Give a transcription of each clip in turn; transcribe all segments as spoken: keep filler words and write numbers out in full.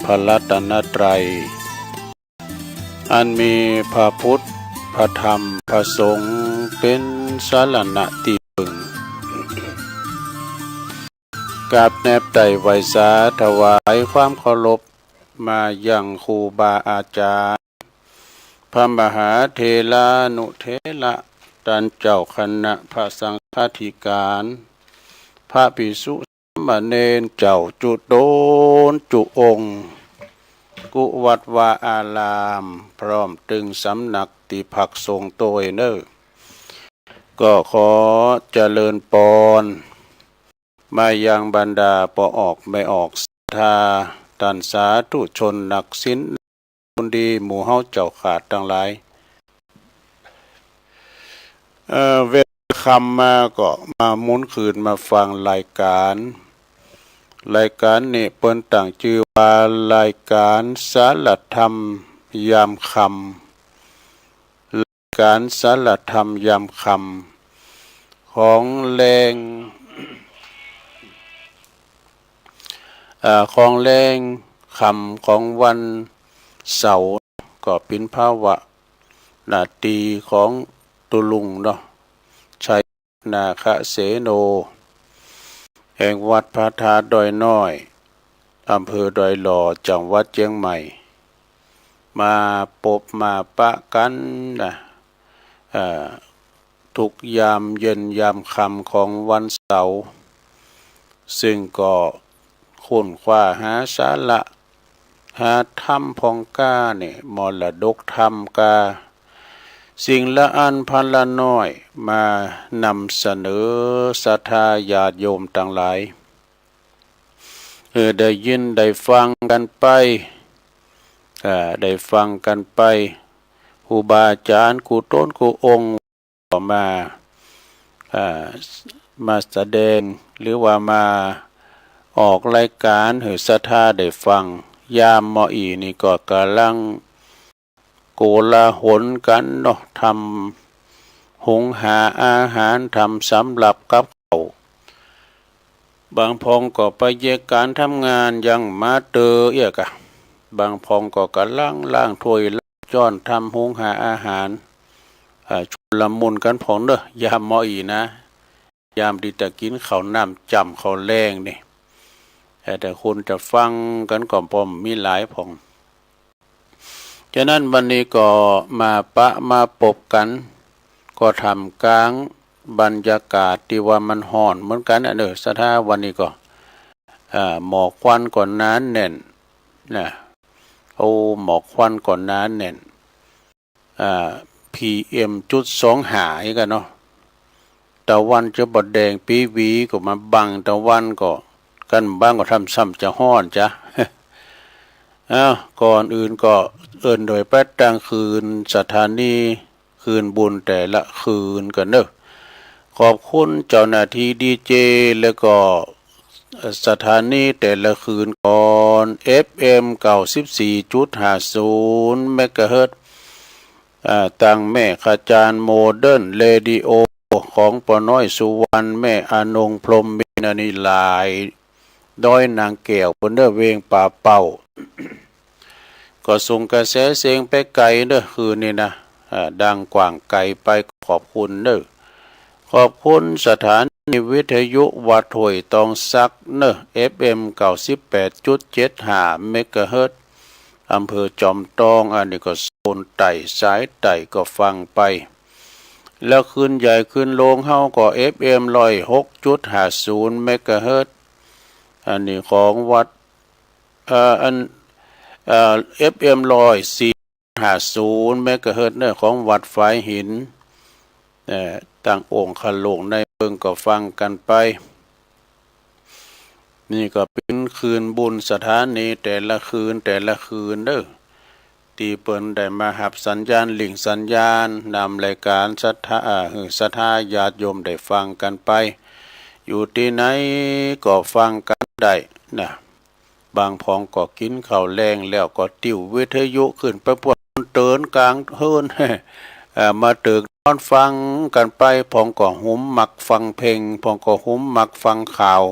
พระรัตนตรัย อันมีพระพุทธ พระธรรม พระสงฆ์ เป็นสรณะตี้พึ่ง กราบแนบไต่ไหว้สาถวายความเคารพมายังครูบาอาจารย์ พระมหาเถรานุเถระ ต้านเจ้าคณะพระสังฆาธิการ พระภิกษุสามเณรเจ้าจุ๊ตนจุ๊องค์ กู้วัดวาอาราม พร้อมตึงสำนักตี้พักสงฆ์โตยเน่อ ก็ขอเจริญปอน มายังบรรดาป้อออกแม่ออกศรัทธา ต้านสาธุชนนักศีล คนดีหมู่เฮาเจ้าข้าตังหลาย เอ่อ เวลาค่ำมาก็มาหมุนคืนมาฟังรายการ รายการนี้เปิ้นตั้งจื้อว่ารายการสารธรรมยามค่ำ รายการสารธรรมยามค่ำ ของแลง เอ่อ ของแลงค่ำของวันเสาร์ ก็เป๋นภาวะหน้าตี้ของตุ๊ลุงเนาะ ชัยนาคเสโน แห่งวัดพระธาตุดอยน้อย อำเภอดอยหล่อ จังหวัดเจียงใหม่ มาปบมาปะกันนะ เอ่อ ทุกยามเย็นยามค่ำของวันเสาร์ ซึ่งก็ค้นคว้าหาสาระ หาธรรมผ่องกล้าเนี่ย มรดกธรรมกล้า สิ่งละอันพันละน้อย มานำเสนอศรัทธาญาติโยมตังหลาย เออ ได้ยินได้ฟังกันไป เอ่อ ได้ฟังกันไป ครูบาอาจารย์กู้ตนกู้องค์ก็มา เอ่อ มาแสดง หรือว่ามาออกรายการหื้อศรัทธาได้ฟัง ยามหม้ออี้นี่ก็กำลัง โกลาหลกันเนาะ ทำหุงหาอาหาร ทำสำรับกับข้าว บางพ่องก็ไปเยียะก๋านทำงานยังมาเตอเอี้ยกะ บางพ่องก็ก๋ำลังล้างถ้วยล้างจ๊อน ทำหุงหาอาหาร อ่า ชุลมุนกันพ่องเนอะ ยามหม้ออี้นะ ยามตี้จะกิ๋นข้าวน้ำจ่ำข้าวแลงนี่ เอ่อ แต่คนจะฟังกันก็บ่มีหลายพ่อง ฉะนั้นวันนี้ก็มาปะมาปบกัน ก็ท่ามกลางบรรยากาศตี้ว่ามันฮ้อนเหมือนกั๋นอะเนอะ ศรัทธา วันนี้ก็ อ่า หมอกควันก็หนาแน่นนะ โอ้ หมอกควันก็หนาแน่น อ่า พีเอ็มจุดสองห้า อีกอะเนาะ ตะวันจะบ่แดงปี๋หวีก็มาบังตะวันก็ กันบังก็ทำซ้ำจะฮ้อนจ๊ะ อ้าว ก่อนอื่นก็เอิ้นโดยไปตั้งคืนสถานีคืนบุญแต่ละคืนกันเนอะ ขอบคุณเจ้าหน้าที่ดีเจ แล้วก็ สถานีแต่ละคืนก่อน เอฟเอ็มเก้าสิบสี่จุดห้าศูนย์เมกะเฮิรตซ์ อ่า ตางแม่ขจารย์โมเดิร์นเรดิโอ ของป้อน้อยสุวรรณ แม่อนงพรหมมินทร์ อันนี้หลาย ดอยนางแก้ว ปู้นเด้อ เวียงป่าเป้า ก็ส่งกระแสเสียงไปไกลเด้อ คืนนี้นะ อ่า ดังกว้างไกลไป ขอบคุณเด้อ ขอบคุณสถานีวิทยุวัดห้วยตองสักเนอะ เอฟเอ็มเก้าสิบแปดจุดเจ็ดห้าเมกะเฮิรตซ์ อำเภอจอมตอง อันนี้ก็โซนใต้ สายใต้ก็ฟังไป แล้วคลื่นใหญ่คลื่นโลงเฮาก็ เอฟเอ็มร้อยหกจุดห้าศูนย์เมกะเฮิรตซ์ อันนี้ของวัด เอ่อ อัน เอ่อ เอฟเอ็มร้อยสี่ห้าศูนย์เมกะเฮิรตซ์เนอะ ของวัดฝายหิน เอ่อ ตางองค์คาหลวงในเมืองก็ฟังกันไป นี่ก็เป๋นคืนบุญสถานีแต่ละคืนแต่ละคืนเด้อ ตี้เปิ้นได้มาฮับสัญญาณ ลิงก์สัญญาณ นำรายการศรัทธา อ่า หื้อศรัทธาญาติโยมได้ฟังกันไป อยู่ตี้ไหนก็ฟังกันได้นะ บางพ่องก็กิ๋นข้าวแลงแล้วก็ติววิทยุขึ้นไปปวนเตินกลางเฮือน เอ่อ มาเติกนอนฟังกันไป พ่องก็หุมมักฟังเพลง พ่องก็หุมมักฟังข่าว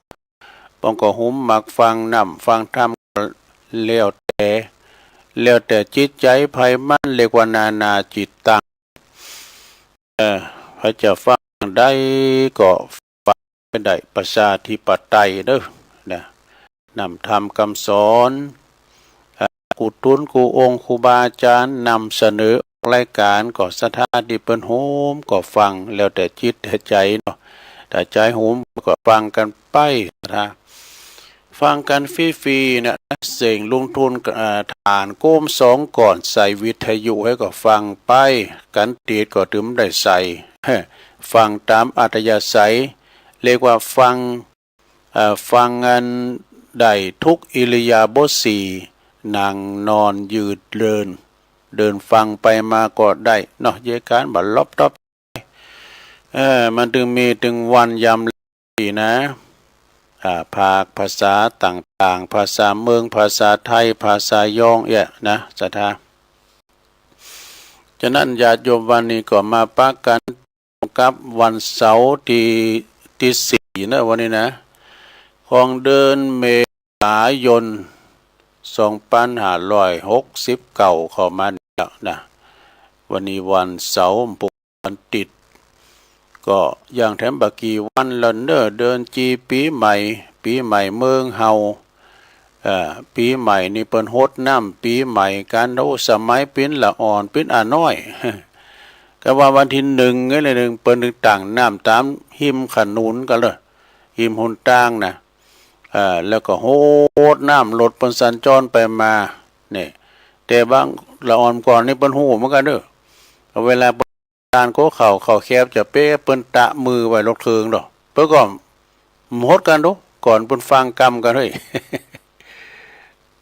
พ่องก็หุมมักฟังน้ำฟังธรรม แล้วแต่ แล้วแต่จิตใจ๋ไผมัน เรียกว่านานาจิตตัง เออ ไผจะฟังได้ก็ฟังไปได้ ประชาธิปไตยเด้อ นะ นำธรรมคำสอน เอ่อ กู้ตุ๊นกู้องค์ ครูบาอาจ๋ารย์นำเสนอออกรายก๋าน ก็ศรัทธาตี้เปิ้นโฮมก็ฟัง แล้วแต่จิตแต่ใจ๋เนาะ ถ้าใจ๋โฮมก็ฟังกั๋นไป ศรัทธา ฟังกั๋นฟรีๆ นะ เซ้งลงทุน เอ่อ ถ่านโกมสองก้อน ใส่วิทยุหื้อก็ฟังไป กั๋นติดก็ตึงได้ใส่ ฟังต๋ามอัธยาศัย เรียกว่าฟัง เอ่อ ฟังอันได้ทุกอิริยาบถสี่ นั่งนอนยืนเดิน เดินฟังไปมาก็ได้เนาะ เยอะก๋านบ่าลบต๊อบ เออ มันตึงมีตึงวันยามดีนะ อ่า ภาคภาษาต่างๆ ภาษาเมือง ภาษาไทย ภาษายองเอี้ยนะ ศรัทธา ฉะนั้นญาติโยมวันนี้ก็มาปะกั๋นกับวันเสาร์ตี้ ตี้สี่นะ วันนี้นะ ของเดือนเมษายน สองปันห้าร้อยหกสิบเก้า เข้ามานี่แล้วนะ วันนี้วันเสาร์ วันอาทิตย์ ก็ยังแถมบ่ากี่วันแล้วเนอะ เดือนจีปีใหม่ ปีใหม่เมืองเฮา เอ่อ ปีใหม่นี่เปิ้นฮดน้ำปีใหม่กั๋น โอ้ สมัยเปิ้นละอ่อน เปิ้นอาน้อย ก็ว่าวันตี้หนึ่งไงเลย เปิ้นตึงตั้งน้ำต๋ามฮิมถนนกั๋นเลย ฮิมหนตางนะ เอ่อ แล้วก็ฮดน้ำรถเปิ้นสัญจรไปมา นี่ แต่บางละอ่อนก่อนนี่เปิ้นฮู้เหมือนกั๋นเด้อ เวลาเปิ้นตานโกเข้า เข้าแคบจะเป๊ะ เปิ้นตะมือไว้รถเคิงดอก เปิ้นก็ฮดกั๋นดู ก่อนเปิ้นฟังกำกั๋นเฮ้ย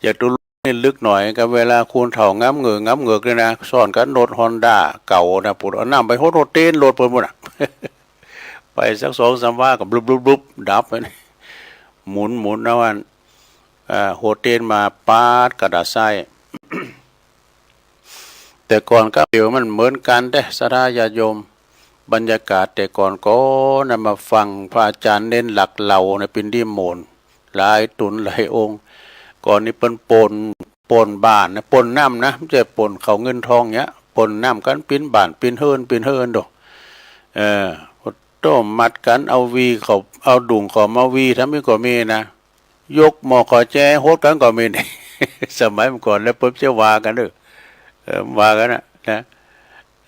อย่าตู นี่ลึกหน่อย กับเวลาคนเฒ่าง้ำเหงือก ง้ำเหงือกเนี่ยนะ ซ้อนกับรถฮอนด้าเก่านะ ปูดเอาน้ำไปฮดฮดเต็นรถเปิ้นปู้นน่ะ ไปสักสองสามวาก็บลุบๆๆ ดับไป หมุนๆ นะวัน เอ่อ ฮดเต็นมาปาดกระดาษทราย แต่ก่อนกับเดี๋ยวมันเหมือนกั๋นเด้ ศรัทธาญาติโยม บรรยากาศแต่ก่อนก็นะ มาฟังพระอาจารย์เน้นหลักเหล่านะ เปิ้นนิมนต์หลายต๋นหลายองค์ ก่อนนี้เปิ้นป่น ป่นบ้านนะ ป่นน้ำนะ บ่ใจ้ป่นเข้าเงินทองเนี้ย ป่นน้ำกั๋นเปิ้นบ้านเปิ้นเฮือนเปิ้นเฮือนดอก เออ โต้มัดกั๋น เอาวีเข้า เอาดุ่งเข้ามาวี ถ้ามีก็มีนะ ยกหม้อข้าวแจ้งฮดกั๋นก็มีนี่ สมัยเมื่อก่อนแล้วเปิ้นจะว่ากั๋นเด้อ เออ ว่ากั๋นนะ นะ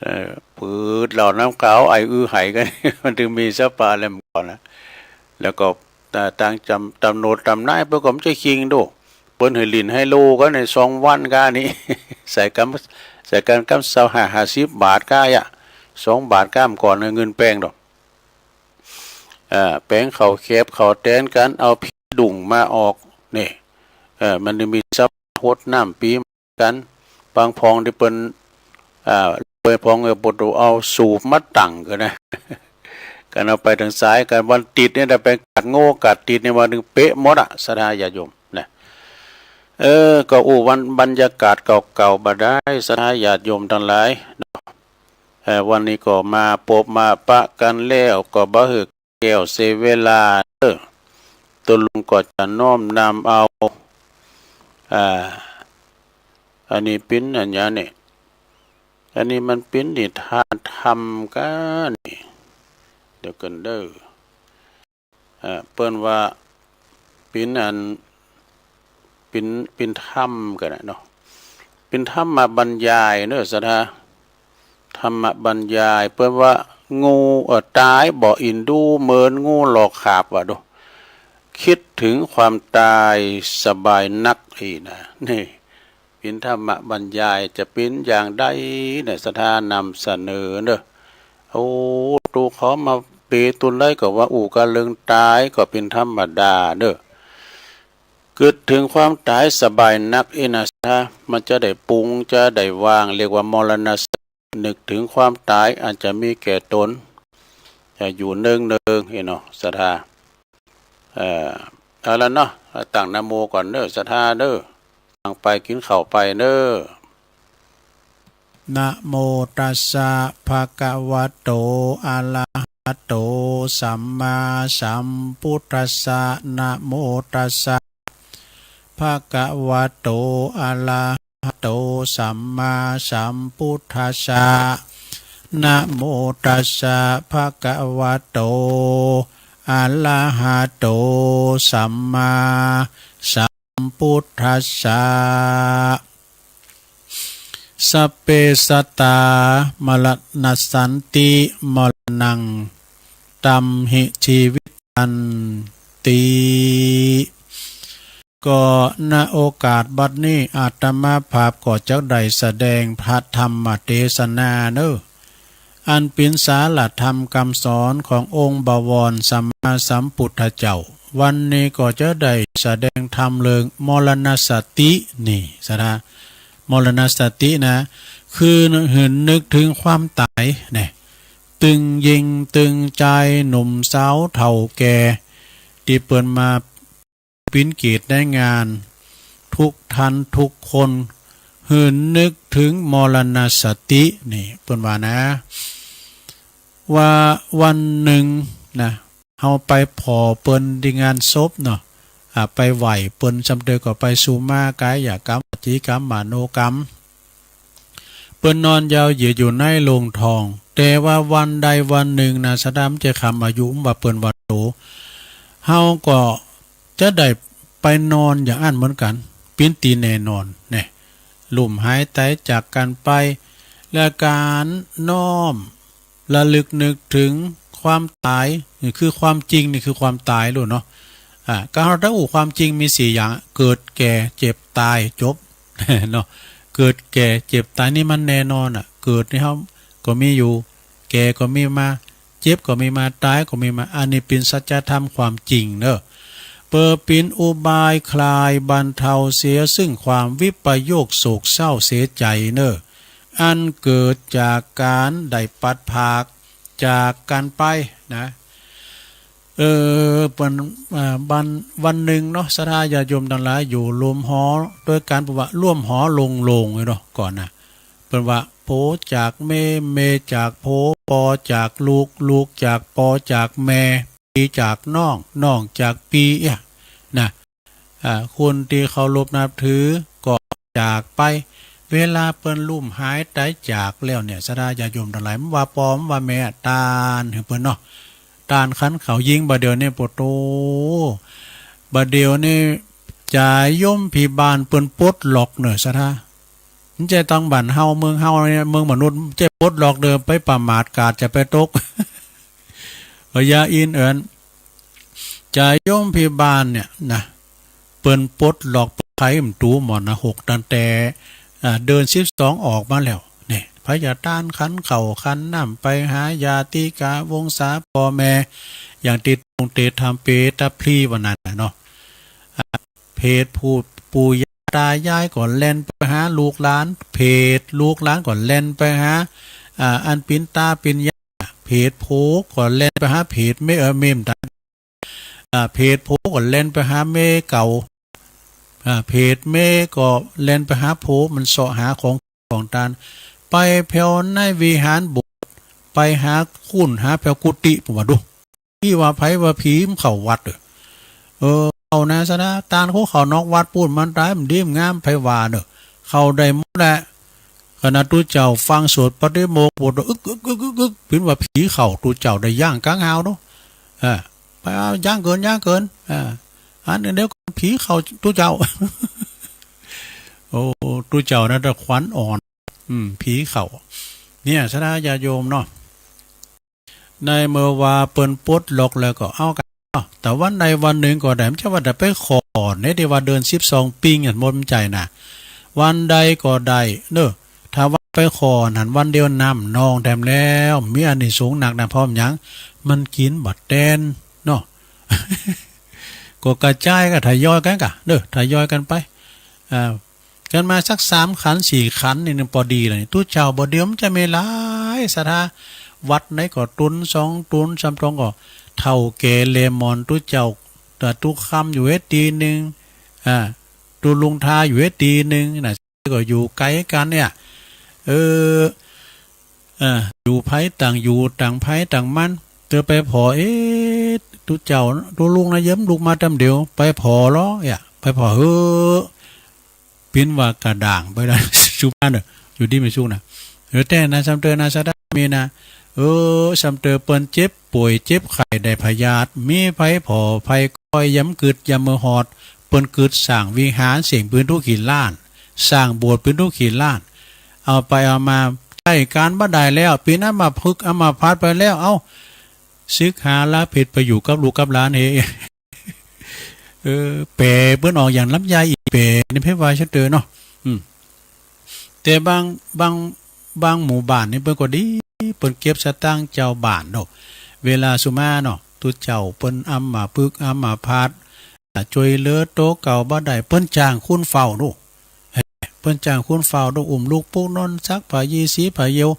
เออ ปืดเหล้าน้ำขาวไออื้อไหกั๋น มันตึงมีสภาพแล้วเมื่อก่อนนะ แล้วก็ อ่า ตางจำ ตำรวจตำนายเปิ้นก็บ่ใจ้คิงโด้ เปิ้นหื้อหลิ้นไฮโลกั๋นในสองวันก้านี้ ใส่กำ ใส่กั๋นกำซาวห้า ห้าสิบบาทก้าอะ สองบาทก้าเมื่อก่อนเงินแปงดอก อ่า แปงเข้าแคบเข้าแตนกั๋น เอาผีดุ่งมาออก นี่ เออ มันมีสภาพฮดน้ำปี กั๋น บางพ่องตี้เปิ้น อ่า เปิ้นพ่อง เออ เปิ้นเอาสูบมาตั้งกั๋นนะ กั๋นเอาไปตึงสาย กั๋นวันอาทิตย์นี่ได้ไปกัดโง่กัดติดนี่ วันหนึ่งเป๊ะหมดอะ ศรัทธาญาติโยมนะ เออ ก็อู้วันบรรยากาศเก่าๆ บ่าได้ ศรัทธาญาติโยมตังหลาย เออ วันนี้ก็มาปบมาปะกั๋นแล้ว ก็บ่หื้อ แก้วเสียเวลาเด้อ ตกลงก็จะน้อมนำเอา อ่า อันนี้ปิ้นอันหยังนี่ อันนี้มันปิ้นนิทานธรรมก้านี่ เดี๋ยวก่อนเด้อ อ่า เปิ้นว่าปิ้นอัน ปิ้น ปิ้นธรรมก้านะเนาะ ปิ้นธรรมบรรยายเนาะ ศรัทธา ธรรมบรรยาย เปิ้นว่า งู เอ่อ ต๋ายบ่อินดูเหมือนงูหลอกขาบ ว่าดู คิดถึงความตายสบายนัก อี้นะ นี่ ปิ้นธรรมบรรยาย จะปิ้นอย่างใดเนี่ย ศรัทธานำเสนอเนาะ โอ้ ตูเขามาเปตุนไลก็ว่า อู้กั๋นเรื่องต๋ายก็ปิ้นธรรมดาเนาะ กึ๊ดถึงความต๋ายสบายนัก อี้นะ ศรัทธา มันจะได้ปรุง จะได้วาง เรียกว่ามรณาสติ นึกถึงความต๋ายอันจะมีแก่ตน จะอยู่เนืองๆ อี้เนาะ ศรัทธา เอ่อ เอาละเนาะ ตั้งนะโมก่อนเนาะ ศรัทธาเนาะ ตั้งไปกินข้าวไปเนาะ นะโมตัสสะ ภะคะวะโต อะระหะโต สัมมาสัมพุทธัสสะ นะโมตัสสะ ภะคะวะโต อะระหะโต สัมมาสัมพุทธัสสะ นะโมตัสสะ ภะคะวะโต อะระหะโต สัมมาสัมพุทธัสสะ สัพเพสัตตา มรณะสันติ มรณัง ตัมหิ จีวิตันติ ก็ณโอกาสบัดนี้ อาตมาภาพก็จักได้แสดงพระธรรมเทศนาเนอ อันเป๋นสาระธรรมกำสอนขององค์บวรสัมมาสัมพุทธเจ้า วันนี้ก็จะได้แสดงธรรมเรื่องมรณสตินี่สะนะ มรณสตินะ คือหืนนึกถึงความต๋ายเนี่ย ตึงยิงตึงจาย หนุ่มสาวเฒ่าแก่ ตี้เปิ้นมา ปิ้นเกตในงาน ทุกท่านทุกคน หืนนึกถึงมรณสตินี่ เปิ้นว่านะ ว่าวันหนึ่งนะ เฮาไปผ่อเปิ้นตี้งานศพเนาะ อ่า ไปไหว้เปิ้น ส่ำเติมก็ไปสุมากายกรรม วจีกรรม มโนกรรม เปิ้นนอนยาวเหยียดอยู่ในโลงทอง แต่ว่าวันใดวันหนึ่งนะ สะดามจะคำอายุว่าเปิ้นวันโต เฮาก็จะได้ไปนอนอย่างอั้นเหมือนกัน เป๋นตี้แน่นอนเนี่ย ลุ่มหายต๋ายจากกั๋นไป และก๋านน้อมระลึกนึกถึงความต๋าย นี่คือความจริง นี่คือความต๋ายลูกเนาะ อ่า ก็เฮาต้องอู้ความจริงมีสี่อย่าง เกิด แก่ เจ็บ ตาย จบ เนาะ เกิด แก่ เจ็บ ตาย นี่มันแน่นอนอะ เกิดนี่เฮาก็มีอยู่ แก่ก็มีมา เจ็บก็มีมา ต๋ายก็มีมา อันนี้เป๋นสัจธรรมความจริงเนอะ เปิดเป๋นอุบายคลายบรรเทาเสียซึ่งความวิปโยคโศกเศร้าเสียใจเนอะ อันเกิดจากก๋านได้ปัดผากจากกั๋นไปนะ เออ เปิ้น อ่า วัน วันหนึ่งเนาะ ศรัทธาญาติโยมตังหลาย อยู่ร่วมหอ โดยก๋านเปิ้นว่าร่วมหอโลงๆ อยู่เนาะ ก่อนนะ เปิ้นว่า โผจากเมย์ เมย์จากโผ ปอจากลูก ลูกจากปอจากแม่ ปีจากน้อง น้องจากปี เอี้ย นะ อ่า คนตี้เคารพนับถือก็จากไป เวลาเปิ้นลุ่มหายต๋ายจากแล้วเนี่ย ศรัทธาญาติโยมตังหลาย บ่ว่าปอ บ่ว่าแม่ ตานหื้อเปิ้นเนาะ ตานขันข้าว ยิ่งบ่าเดี่ยวนี้ โปโต บ่าเดี่ยวนี้ จายมพิบาลเปิ้นปลดล็อกเนอะ ศรัทธา มันใจ้ตังบ้านเฮา เมืองเฮาเนี่ย เมืองมนุษย์ ใจ้ปลดล็อกเด้อ ไปประมาทกาดจะไปตก พญาอินทร์เอิ้น จายมพิบาลเนี่ยนะ เปิ้นปลดล็อก ไขมันตูหมอนนะ หก ตั้งแต่ อ่า เดือนสิบสองออกมาแล้ว เนี่ย ไผจะตานขันข้าวขันน้ำ ไปหาญาติกาวงศาพ่อแม่ อย่างตี้ตรงเตธรรมเปตพลีวันนั้นน่ะเนาะ อ่า เพจผู้ปู่ย่าตายายก็แล่นไปหาลูกหลาน เพจลูกหลานก็แล่นไปหา อ่า อันเป๋นต๋าเป๋นยาย เพจโผก็แล่นไปหาเพจเมย์ เออ เมย์ต๋า อ่า เพจโผก็แล่นไปหาเมย์เก่า อ่า เพจเมย์ก็แล่นไปหาโผ มันเซาะหาของ ของตาน ไปแผวในวิหารโบสถ์ ไปหาคูนหาแผวกุฏิ ผมว่าดู ตี้ว่าไผว่าผีมันเข้าวัดเด้อ เออ เข้านะ ศรัทธา ตานเขาเข้านอกวัดปู้น มันต๋าย มันดีมันงาม ไผว่าเนอะ เข้าได้หมดแหละ ขนาดตุ๊เจ้าฟังสวดปาฏิโมกข์ ปวดอึกอึกอึกอึกอึก เป๋นว่าผีเข้าตุ๊เจ้าได้ย่างกลางหาวเนาะ อ่า ไปเอาย่างเกิน ย่างเกิน อ่า อันเดียวกันผีเข้าตุ๊เจ้า โอ้ ตุ๊เจ้านะ แต่ขวัญอ่อน อืม ผีเข้า เนี่ย ศรัทธาญาติโยมเนาะ ในเมื่อว่าเปิ้นปลดล็อกแล้วก็เอากั๋นเนาะ แต่วันใดวันหนึ่งก็ได้ มันจะว่าแต่ไปขอในที่ว่าเดือนสิบสองปิ้งอันหมดมันใจนะ วันใดก็ได้เนอะ ถ้าว่าไปขอหั้นวันเดียวน้ำนองแถมแล้ว มีอานิสงส์นักนะ เพราะหยัง มันกิ๋นบ่แตนเนาะ ก็กระจายก็ทยอยกั๋นกะเนอะ ทยอยกั๋นไป อ่า กั๋นมาสักสามขันสี่ขันนี่นึงปอดีเลย ตุ๊เจ้าบ่าเดี่ยวมันจะมีหลายศรัทธา วัดไหนก็ตนสองตนสามตนก็ เฒ่าแก่เล่ร่อนตุ๊เจ้า แต่ตุ๊ค่ำอยู่เฮ็ดตี้นึ่ง อ่า ตุ๊ลุงทาอยู่เฮ็ดตี้นึ่งนะ ก็อยู่ไกลกั๋นเนี่ย เออ อ่า อยู่ไผต่างอยู่ ต่างไผต่างมัน เตอไปผ่อ เอ๊ะ ตุ๊เจ้า ตุ๊ลุงนะเยิมลุกมาต๋ามเดียว ไปผ่อลอ เอี้ย ไป ไปผ่อเฮ้อ ปิ้นว่ากระด่างไปแล้ว ชุบนั่นเด้อ อยู่ดีไม่ชุกนะ เออ แต่นะ ซ้ำเติมนะ สะท้ามีนะ เออ ซ้ำเติมเปิ้นเจ็บป่วย เจ็บไข้ ได้พยาธิ มีไผผ่อไผคอย ยามกึด ยามมือฮอด เปิ้นกึดสร้างวิหารเสียงปืนทุกขีดล้าน สร้างโบสถ์ปืนทุกขีดล้าน เอาไปเอามา ใช้การบ่ได้แล้ว ปิ้นอัมพฤกษ์อัมพาตไปแล้ว เอ้า สึกหาลาเพศไปอยู่กับลูกกับหลานเฮ เออ แปรเปิ้นออกอย่างลำไยอีกแปรนี่เพิ่นว่าเชิดเตอเนาะ อืม แต่บาง บาง บางหมู่บ้านนี่เปิ้นก็ดี เปิ้นเก็บสตางค์เจ้าบ้านเนาะ เวลาสุมาเนาะ ตุ๊เจ้าเปิ้นอัมพฤกษ์อัมพาต อ่า ช่วยเหลือโตเก่าบ่ได้ เปิ้นจ้างคนเฝ้าเนาะ เปิ้นจ้างคนเฝ้าเนาะ อุ้มลูกปลุกนอน ซักผ้ายี่สีผ้าเยี่ยว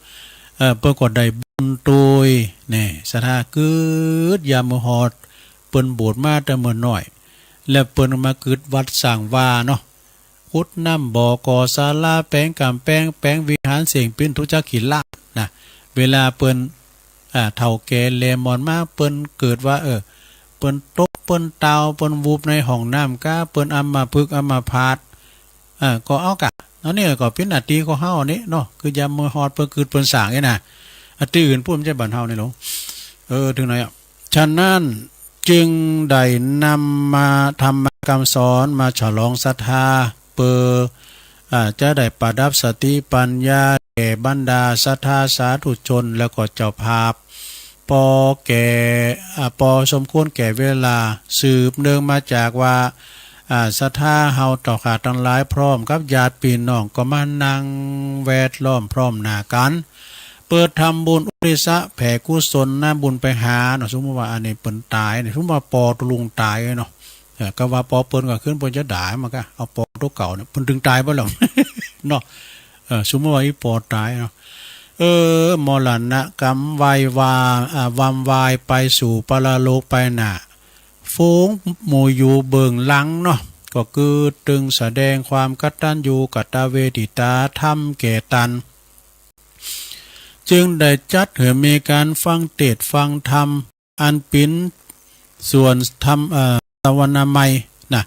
เอ่อ เปิ้นก็ได้บุญโตย แน่ ศรัทธากึดยามมื้อฮอด เปิ้นบวชมาแต่มื้อน้อย แล้วเปิ้นมากึดวัดสร้างวาเนาะ ขุดน้ำบ่อ ก่อศาลา แปลงกำแพง แปลงวิหาร เสียงปิ้นทุกจักขีดล้านนะ เวลาเปิ้น อ่า เฒ่าแก่แลหมอนมา เปิ้นเกิดว่า เออ เปิ้นตก เปิ้นตาว เปิ้นวูบในห้องน้ำกา เปิ้นอัมพฤกษ์อัมพาต อ่า ก็เอากะ อันนี้ก็เป็นหน้าที่ของเฮานี่เนาะ คือยามมื้อฮอดเปิ้นกึดเปิ้นสร้างนี่นะ อันตี้อื่นพูดมันจะบั่นเฮานี่หลง เออ ถึงไหนอ่ะ ฉะนั้นจึงได้นำมา ธรรมคำสอนมาฉลองศรัทธา เพื่อ อ่า จะได้ประดับสติปัญญาแก่บรรดาศรัทธาสาธุชน แล้วก็เจ้าภาพ พอแก่ อ่า พอสมควรแก่เวลา สืบเนื่องมาจากว่า อ่า ศรัทธาเฮาเจ้าข้าทั้งหลายพร้อมกับญาติพี่น้องก็มานั่งแวดล้อมพร้อมหน้ากัน เปิดทำบุญอุทิศแผ่กุศลนะบุญไปหาเนาะ สมมุติว่าอันนี้เปิ้นตายเนี่ย สมมุติว่าปอตุลุงตายเนาะ เออ ก็ว่าปอเปิ้นก็ขึ้นเปิ้นจะด่ามันก็เอาปอตัวเก่าเนี่ย เปิ้นถึงตายไปแล้ว เนาะ เออ สมมุติว่าอีปอตายเนาะ เออ มรณะกรรมไหว้วา อ่า วำวายไปสู่ปรโลกไปหน้า ฝูงหมู่อยู่เบื้องหลังเนาะ ก็คือตึงแสดงความกตัญญูกตเวทิตาธรรมแก่ตัน จึงได้จัดให้มีการฟังเทศน์ฟังธรรม อันเป๋นส่วนธรรม เอ่อ สวนามัยนะ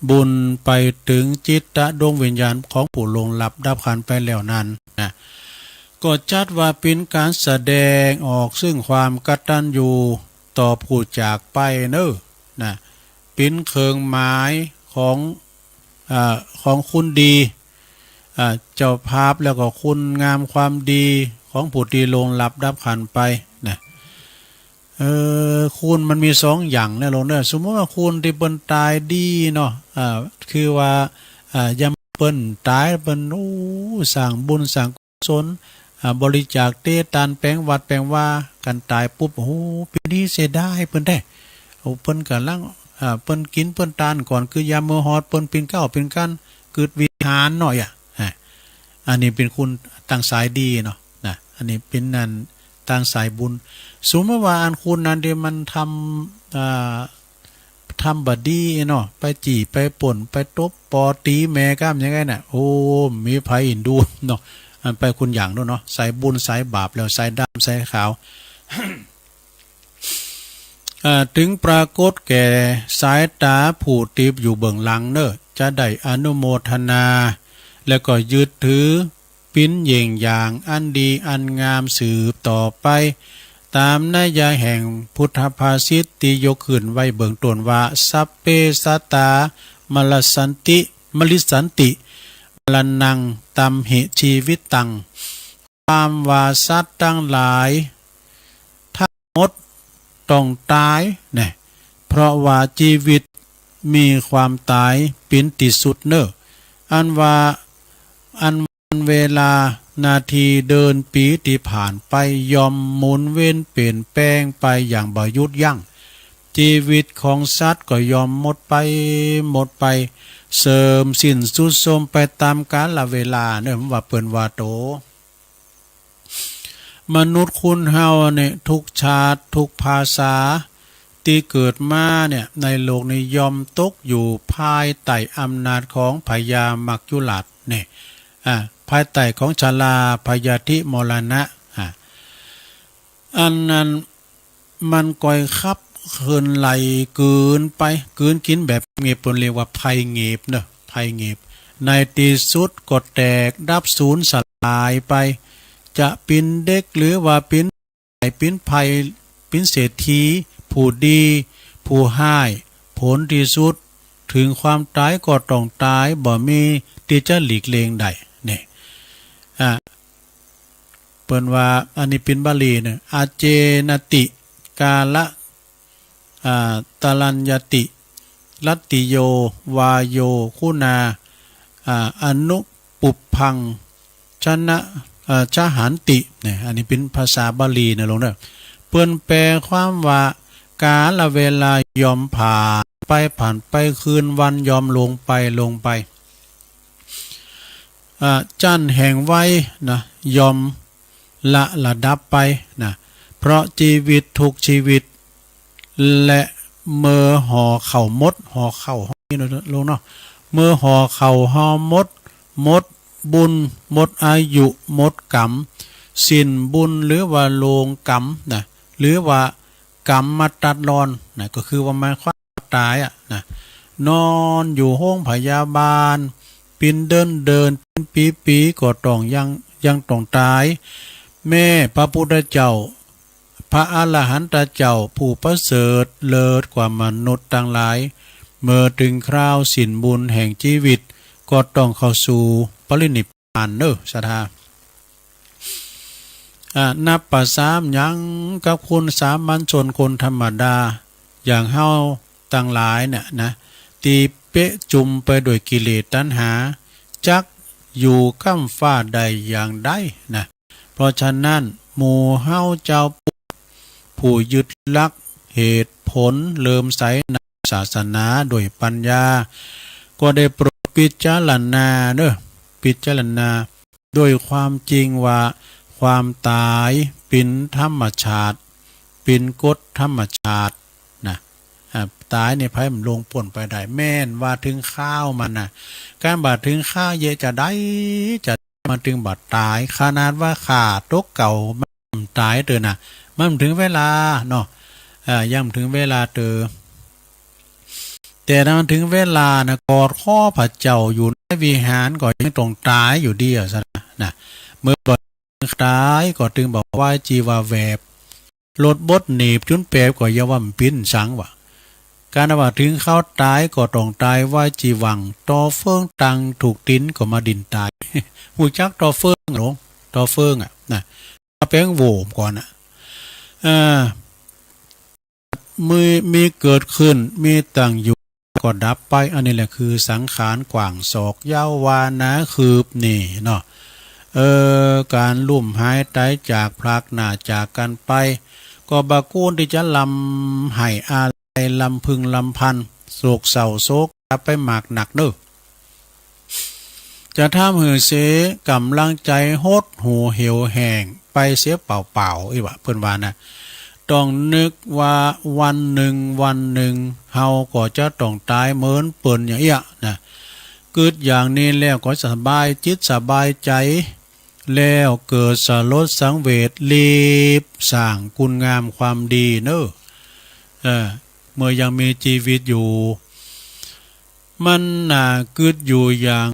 บุญไปถึงจิตดวงวิญญาณของผู้ล่วงลับดับขันธ์ไปแล้วนั้นนะ ก็จัดว่าเป๋นการแสดงออกซึ่งความกตัญญูต่อผู้จากไปเน่อนะ เป๋นเครื่องหมายของ อ่า ของคุณดี อ่า เจ้าภาพแล้วก็คุณงามความดีของผู้ตี้ล่วงลับดับขันธ์ไปนะ เออ คุณมันมีสองอย่างนะหลวงเน่อ สมมุติว่าคุณตี้เปิ้นต๋ายดีเนาะ อ่า คือว่า อ่า ยามเปิ้นต๋ายเปิ้น โอ้ สร้างบุญสร้างกุศล อ่า บริจาคเตตานแป๋งวัดแป๋งวา คันต๋ายปุ๊บ โอ้โห เป๋นดีเสียดายเปิ้นแท้ โอ้ เปิ้นก๋ำลัง อ่า เปิ้นกิ๋นเปิ้นตานก่อน คือยามมื้อฮอดเปิ้นปิ้นข้าวปิ้นกัน กึดวิหารหน่อยอะ อ่า อันนี้เป๋นคุณตางสายดีเนาะนะ อันนี้เป๋นอันตางสายบุญ สมมุติว่าอันคุณนั้นตี้มันทำ อ่า ทำบ่ดีเนาะ ไปจี้ไปปล้น ไปตบปอตี๋แม่ก้ำอย่างไงน่ะ โอ้ มีไผเอ็นดูเนาะ อันไปคนอย่างโน้นเนาะ สายบุญสายบาปแล้ว สายดำสายขาว อ่า ถึงปรากฏแก่สายต๋าผู้ตี้อยู่เบื้องหลังเน่อ จะได้อนุโมทนา แล้วก็ยึดถือ เป๋นเยี่ยงอย่างอันดีอันงามสืบต่อไป ต๋ามนัยยะแห่งพุทธภาษิตตี้ยกขึ้นไว้เบื้องต้นว่า สัพเพสัตตา มรสสันติ มริสสันติ มรณัง ตัมหิ จีวิตัง ความว่าสัตว์ตังหลาย ทั้งหมดต้องต๋ายแน่ เพราะว่าจีวิตมีความต๋ายเป๋นตี้สุดเน่อ อันว่า อันวันเวลา นาที เดือน ปี๋ตี้ผ่านไป ย่อมหมุนเวียนเปลี่ยนแปลงไปอย่างบ่หยุดยั้ง จีวิตของสัตว์ก็ย่อมหมดไป หมดไป เสื่อมสิ้นทรุดโทรมไปต๋ามกาลเวลาเน่อ ว่าเปิ้นว่าโต มนุษย์คนเฮาเนี่ย ทุกชาติ ทุกภาษา ตี้เกิดมาเนี่ย ในโลกนี้ย่อมตกอยู่ภายใต้อำนาจของพญามัจจุราชเนี่ย อ่า ภายใต้ของชราพยาธิมรณะ อ่า อันนั้นมันก่อยคับเคิ่นไหลกลืนไป กลืนกิ๋นแบบ เงบ เปิ้นเรียกว่าไฟเงบเนอะ ไฟเงบ ในตี้สุดก็แตกดับสูญสลายไป จะเป๋นเด็กหรือว่าเป๋น ใหญ่ เป๋นไพร่ เป๋นเศรษฐี ผู้ดี ผู้ฮ้าย ผลตี้สุด เถิงความต๋ายก็ต้องต๋าย บ่มีตี้จะหลีกเลี่ยงได้ นี่ อ่า เปิ้นว่า อันนี้เป๋นบาลีเนอะ อาเจนะติ กาละ อ่า ตะลัญญะติ รัตติโย วาโย คุณา อ่า อนุปุพพัง ชนะ เอ่อ ชหันติ เนี่ย อันนี้เป๋นภาษาบาลีนะลุงเนอะ เปิ้นแปลความว่า กาลเวลายอมผ่านไป ผ่านไป คืนวันยอมลงไป ลงไป อ่า จั้นแห่งวัยนะ ยอมละระดับไปนะ เพราะชีวิตทุกชีวิต และเมื่อห่อข้าวหมด ห่อข้าว ห่อนี่นะลุงเนาะ เมื่อห่อข้าวห่อหมด หมดบุญ หมดอายุ หมดกรรม สิ้นบุญหรือว่าโลงกรรมนะ หรือว่ากรรมมาตัดรอนนะ ก็คือว่าหมายความว่าต๋ายอะนะ นอนอยู่โฮงพยาบาล เป๋นเดือนเดือน เป๋นปีปีก็ต้องยัง ยังต้องต๋าย แม้พระพุทธเจ้า พระอรหันตเจ้าผู้ประเสริฐเลิศกว่ามนุษย์ตังหลาย เมื่อเถิงคราวสิ้นบุญแห่งชีวิต ก็ต้องเข้าสู่ปรินิพพานเนอะ ศรัทธา อ่า นับประสามหยังกับคนสามัญชน คนธรรมดา อย่างเฮาตังหลายเนี่ยนะ ตี้เปะจุ่มไปด้วยกิเลสตัณหา จักอยู่ก้ำฟ้าได้อย่างใดนะ เพราะฉะนั้น หมู่เฮาเจ้าพุทธ ผู้ยึดหลักเหตุผล เลื่อมใสในศาสนาด้วยปัญญา ก็ได้โปรดพิจารณาเนอะ พิจารณาด้วยความจริงว่า ความต๋ายเป๋นธรรมชาติ เป๋นกฎธรรมชาตินะ อ่า ต๋ายนี่ไผบ่ลวงป๊นไปได้ แม่นว่าเถิงคราวมันนะ การว่าเถิงคราวเยียะจะใด จะมันเถิงบ่ต๋าย ขนาดว่าข้าตกเก๊ามันต๋ายเตอนะ มันเถิงเวลาเนาะ เอ่อ ยังเถิงเวลาเตอ แต่ถ้ามันเถิงเวลานะ กอดคอพระเจ้าอยู่ในวิหารก็ยังต้องต๋ายอยู่ดีอะ ซะนะ เมื่อบ่ต๋ายก็เถิงบ่ไหวจีว่าแวบ รถบดหนีบจุนแปบก็อย่าว่ามันปิ้นสังวะ การว่าเถิงคราวต๋ายก็ต้องต๋ายไว้จีหวัง ต่อเฟืองตังถูกตี๋นก็มาดิ่นต๋าย ฮู้จักต่อเฟืองหลง ต่อเฟืองอะนะ มาแปลงโหว่ก่อนอะ เอ่อ มี มีเกิดขึ้น มีตั้งอยู่ ก็ดับไป อันนี้แหละคือสังขารกว้างศอกยาววาหนาคืบนี่เนาะ เออ การลุ่มหายต๋ายจากพรากหน้าจากกั๋นไป ก็บ่ควรตี้จะร่ำไห้อาลัย รำพึงรำพัน โศกเศร้าโศกกาไปมากนักเนอะ จะทำหื้อเสียก๋ำลังใจ๋หดหู่เหี่ยวแห้งไปเสียเปล่าๆ อี้วะ เปิ้นว่านะ ต้องนึกว่าวันหนึ่งวันหนึ่ง เฮาก็จะต้องต๋ายเหมือนเปิ้นอย่างเอี้ยนะ กึ๊ดอย่างนี้แล้วก็สบายจิตสบายใจ๋ แล้วเกิดสลดสังเวช รีบสร้างคุณงามความดีเนอะ เออ เมื่อยังมีชีวิตอยู่ มันน่ากึ๊ดอยู่อย่าง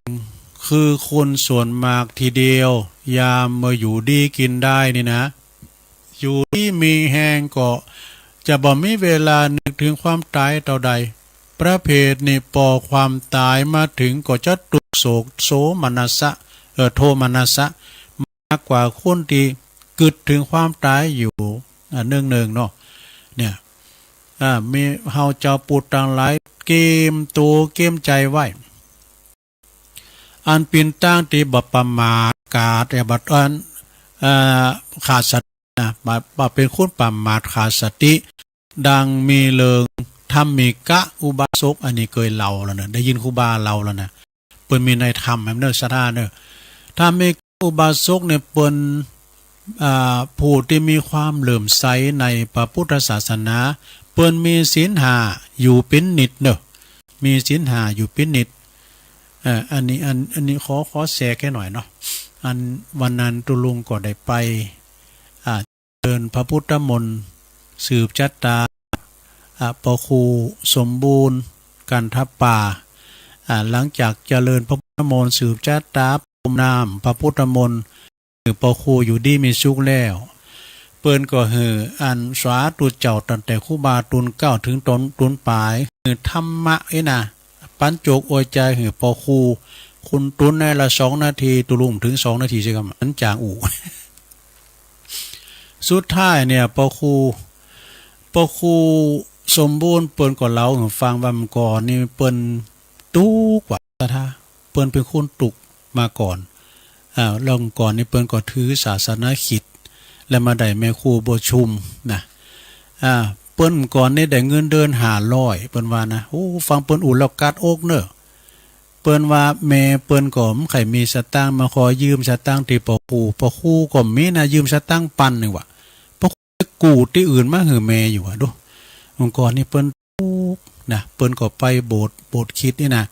คือคนส่วนมากทีเดียว ยามเมื่ออยู่ดีกิ๋นได้นี่นะ อยู่ดีมีแฮงก็จะบ่มีเวลานึกถึงความต๋ายเต้าใด ประเภทนี้ปอความต๋ายมาถึงก็จะทุกข์โศกโสมนัสสะ เอ่อ โทมนัสสะ มากกว่าคนตี้กึ๊ดถึงความต๋ายอยู่ อ่า เนืองๆ เนาะ เนี่ย อ่า มีเฮาเจ้าปุตตังหลายเกียมตั๋วเกียมใจ๋ไว้ อันเป๋นตางตี้บ่ประมาทขาด เอ่อ บ่ อัน เอ่อ ขาดสตินะ บ่ บ่เป๋นคนประมาทขาดสติ ดังมีเรื่องธรรมิกะอุบาสก อันนี้เกยเล่าแล้วนะ ได้ยินครูบาเล่าแล้วนะ เปิ้นมีในธรรมแหมเนอะ ศรัทธาเนอะ ธรรมิกะอุบาสกเนี่ยเปิ้น อ่า ผู้ตี้มีความเลื่อมใสในพระพุทธศาสนา เปิ้นมีศีลห้าอยู่เป๋นนิตย์เนอะ มีศีลห้าอยู่เป๋นนิตย์ เอ่อ อันนี้ อัน อันนี้ขอ ขอแทรกแค่หน่อยเนาะ อันวันนั้นตุ๊ลุงก็ได้ไป อ่า เจิญพระพุทธมนต์ สืบชะตา อ่า พระครูสมบูรณ์ กันทปา อ่า หลังจากเจริญพระพุทธมนต์ สืบชาตาพรมนามพระพุทธมนต์ หื้อปอครูอยู่ดีมีสุขแล้ว เปิ้นก็หื้ออันสาธุเจ้าตั้งแต่ครูบาตูนเก๊าถึงตอนตูนป๋าย หื้อธรรมะเอ้ยนะ ปันโจกอวยใจ๋หื้อปอครู คุณตูนในละสองนาที ตูลุงถึงสองนาทีใช่ไหม มันจางอู่ สุดท้ายเนี่ย ปอครู ปอครูสมบูรณ์เปิ้นก็เล่าหื้อฟังว่าเมื่อก่อนนี่เปิ้นตุ๊กข์ว่าซะท้า เปิ้นเป็นคนตุ๊กข์มาก่อน อ่า แล้วก่อนนี่เปิ้นก็ถือศาสนคริสต์ แล้วมาได้แม่ครูบัวชุมนะ อ่า เปิ้นก่อนนี่ได้เงินเดือนห้าร้อย เปิ้นว่านะ โอ้ ฟังเปิ้นอู้แล้วกัดอกเนอะ เปิ้นว่าแม่เปิ้นก็บ่ใค่มีสตางค์ มาขอยืมสตางค์ตี้ปอครู ปอครูก็บ่มีนะ ยืมสตางค์ปันหนึ่งว่ะ ปอครูไปกู้ตี้อื่นมาหื้อแม่อยู่ว่ะ ดู เมื่อก่อนนี่เปิ้นตุ๊กข์นะ เปิ้นก็ไปโบสถ์ โบสถ์คริสต์นี่นะ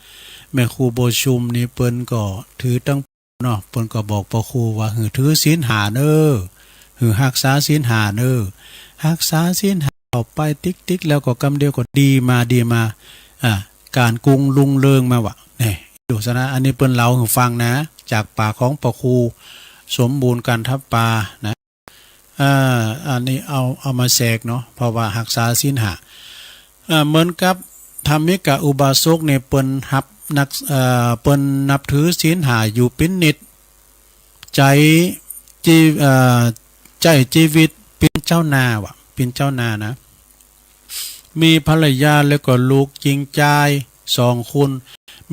แม่ครูบัวชุมนี่เปิ้นก็ถือตั้งเนาะ เปิ้นก็บอกปอครูว่า หื้อถือศีลห้าเน้อ หื้อฮักษาศีลห้าเน้อ ฮักษาศีลห้าเข้าไปติ๊กๆ แล้วก็กำเดียวก็ดีมา ดีมา อ่า การกุงรุ่งเรืองมาว่ะ นี่ ดูซะนะ อันนี้เปิ้นเล่าหื้อฟังนะ จากปากของปอครูสมบูรณ์กันทปานะ อ่า อันนี้เอา เอามาแทรกเนาะ เพราะว่าฮักษาศีลห้า อ่า เหมือนกับธรรมิกะอุบาสกเนี่ย เปิ้นฮับนัก เอ่อ เปิ้นนับถือศีลห้าอยู่เป็นนิตย์ ใจ๊จี เอ่อ ใจ๊จีวิตเป็นเจ้านาว่ะ เป็นเจ้านานะ มีภรรยาแล้วก็ลูกญิงจายสองคน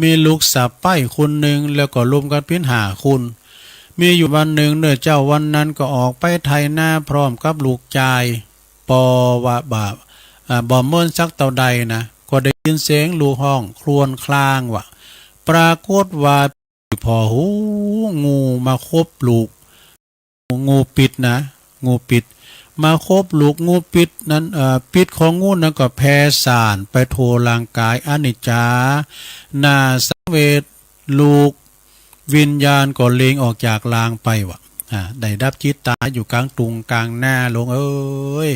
มีลูกสะใภ้คนหนึ่ง แล้วก็รวมกันเป็นห้าคน มีอยู่วันหนึ่งเน้อเจ้า วันนั้นก็ออกไปไถนาพร้อมกับลูกจาย ปอว่าบ่า อ่า บ่เหมินสักเต้าใดนะ ก็ได้ยินเสียงลูกฮ้องครวญครางว่ะ ปรากฏว่า ผ่อฮู้ งูมาขบลูก งูปิดนะ งูปิด มาขบลูก งูปิดนั้น เอ่อ พิษของงูนั้นก็แผ่ซ่านไปทั่วร่างกาย อนิจจา น่าสังเวช ลูกวิญญาณก็เล็งออกจากร่างไปว่ะ อ่า ได้ดับจิตตายอยู่กลางตุงกลางนา หลวงเอ้ย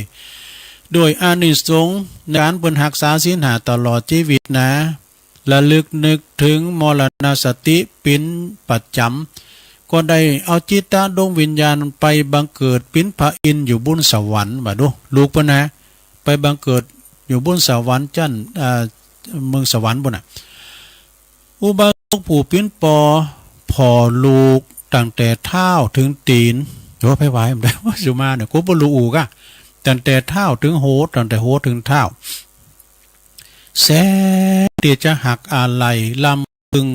ด้วยอานิสงส์ในการเปิ้นฮักษาศีลห้าตลอดชีวิตนะ ระลึกนึกถึงมรณสติเป็นประจำ ก็ได้เอาจิตตะดวงวิญญาณไปบังเกิดเป็นพระอินทร์อยู่บนสวรรค์ ว่าดู ลูกเปิ้นนะ ไปบังเกิดอยู่บนสวรรค์จั้น อ่า เมืองสวรรค์ปุ้นน่ะ อุบาสกผู้เป็นปอ ผ่อลูกตั้งแต่เท้าถึงตีน โอ้ ไผว่าบ่ได้ สุมาเนี่ย กูบ่ฮู้กะ ตั้งแต่เท้าถึงหัว ตั้งแต่หัวถึงเท้า แสนที่จะฮักอาลัย ลำพึง